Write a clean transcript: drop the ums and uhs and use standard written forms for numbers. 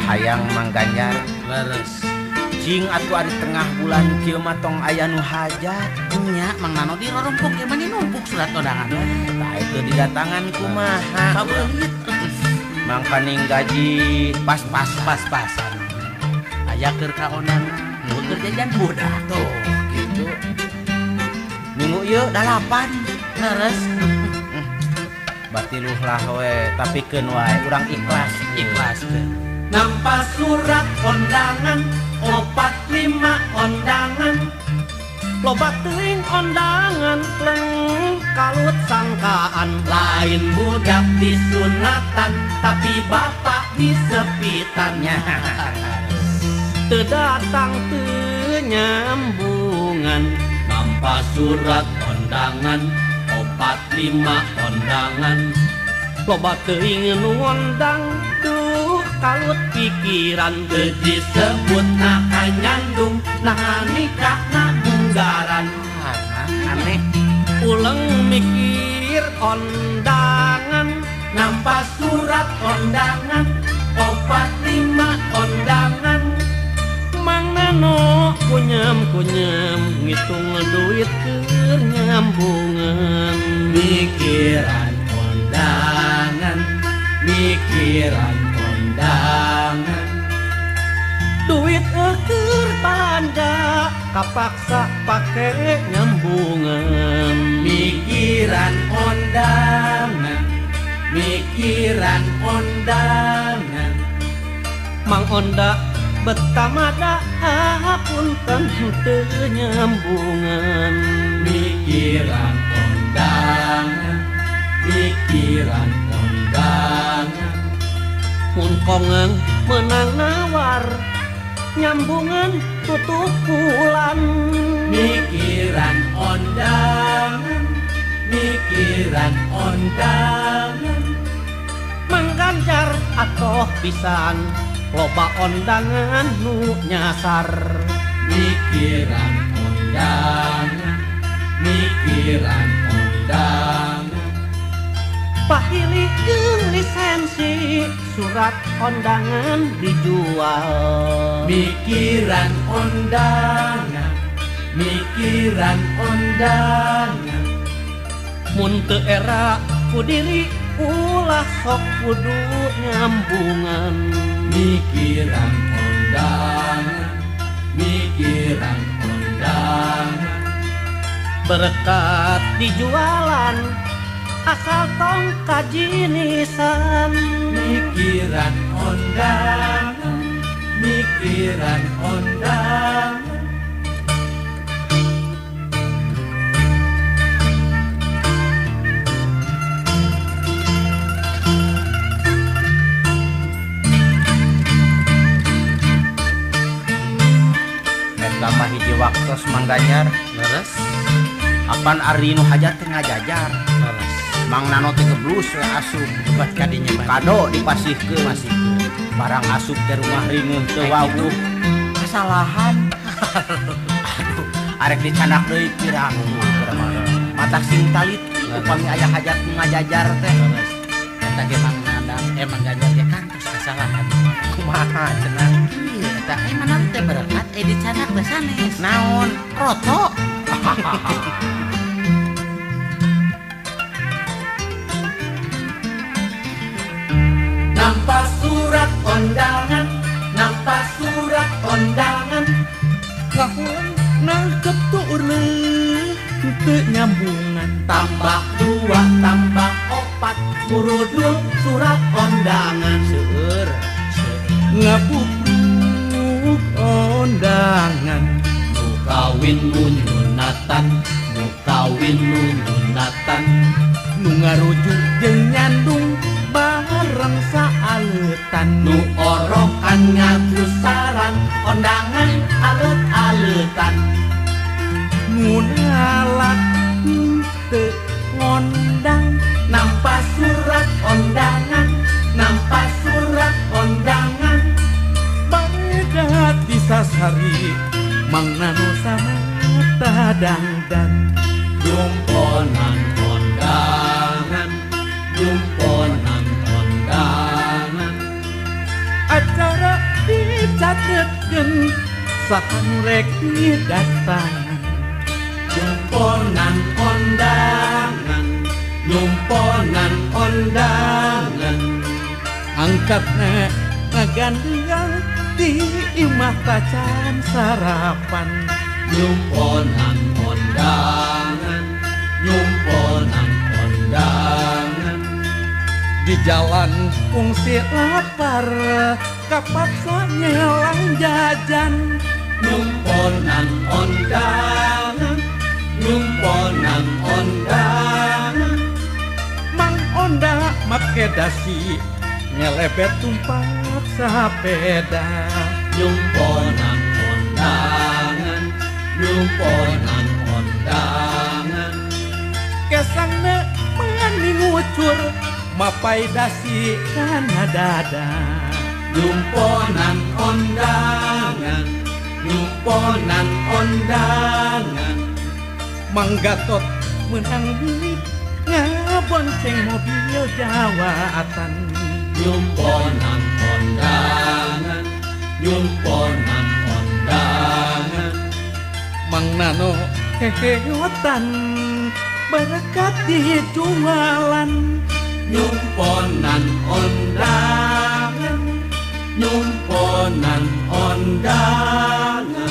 Kahayang Mang Ganjar. Leres. Cing atuh ari tengah bulan kieu mah tong aya nu hajat. Nya Mang Nano di rorompok ieu mah numpuk surat undangan. Tah itu didatangan kumaha. Pabeulit. Mangkaning gaji pas-pasan. Pas-pasan. Aya keur kaonan, keur jajan budak tuh gitu. Minggu ieu 8. Leres. Batiluh lah we, tapi keun wae urang ikhlas. Ikhlas keun. Nampa surat undangan, 4 5 undangan, loba teuing undangan pleng kalut sangkaan. Lain budak disunatan, tapi bapak disepitannya. Teu datang teu nyambungan. Nampa surat undangan, 4 5 undangan, loba teuing nu ngondang, duh kalut pikiran. Teu disebut nah nyandung, nah nikah nah munggaran. Aneh. Uleng mikir ondangan. Nampa surat ondangan, 4 5 ondangan, Mang Nano kunyam kunyam ngitung duit keur nyambungan. Mikiran ondangan, mikiran ondangan, duit keur balanja kapaksa pake nyambungan. Mikiran ondangan, mikiran ondangan, Mang Onda betamada punten teu nyambungan. Mikiran ondangan, mikiran ondangan, mun kongen menang nawar nyambungan tutup bulan. Mikiran ondangan, mikiran ondangan, Mang Ganjar atoh pisan loba ondangan nu nyasar. Mikiran ondangan, mikiran ondangan, pahili jeung lisensi surat ondangan dijual. Mikiran ondangan, mikiran ondangan, mun teu era ku diri ulah sok kudu nyambungan. Mikiran ondangan, mikiran ondangan, berkat dijualan asal tong kajinisan. Mikiran ondangan, mikiran ondangan. Eta mah hiji waktos Mang Ganjar. Leres. Apan ari nu hajat teh ngajajar. Leres. Mang Nano teh geblus we asup Buat kadinya mah. Kado dipasihkeun. Pasihkeun. Barang asup teh rumah ringeuh teu wawuh. Kasalahan. Aduh, arek dicandak deui piraku. Mata sing talit upami aya hajat ngajajar teh. Leres. Eta ge Mang Nandang, Mang Ganjar ge kantos kasalahan. Kumaha cenah? Ieu eta mana teh berkat dicandak teh sanes. Naon? Roto. Nampa surat undangan, nampa surat undangan, ngahuleng nangkep tuur leuh teu nyambungan. Tambah 2 tambah 4 murudul surat undangan. Seueur. Ngapupruk undangan, nu kawin nu nyunatan, nu kawin nu nyunatan, nu ngarujuk jeung nyandung bareng saaleutan, nu orokan ngagusaran ondangan alet-aletan, nu nalak teu ngondang. Nampa surat ondangan, nampa surat ondangan, baredat disasari Mang Nano sama tadangdan. Jumponan ondangan, jumponan ondangan, acara Dicatetkeun saha nu rek didatangan. Nyumponan ondangan, nyumponan ondangan. Angkatna ngagandeng di imah tacan sarapan. Nyumponan ondangan, nyumponan ondangan. Di jalan kungsi lapar kapaksa nyelang jajan. Nyumponan ondangan, nyumponan ondangan. Mang Onda make dasi ngelebet tumpak sapeda. Nyumponan ondangan, nyumponan ondangan. Kesangna mani ngucur mapai dasi kana dada. Nyumponan ondangan, nyumponan ondangan. Mang Gatot menang duit ngabonceng mobil jawatan. Nyumponan ondangan, nyumponan ondangan. Mang Nano heheotan berkat dijualan. Nyumponan ondangan, nyumponan ondangan.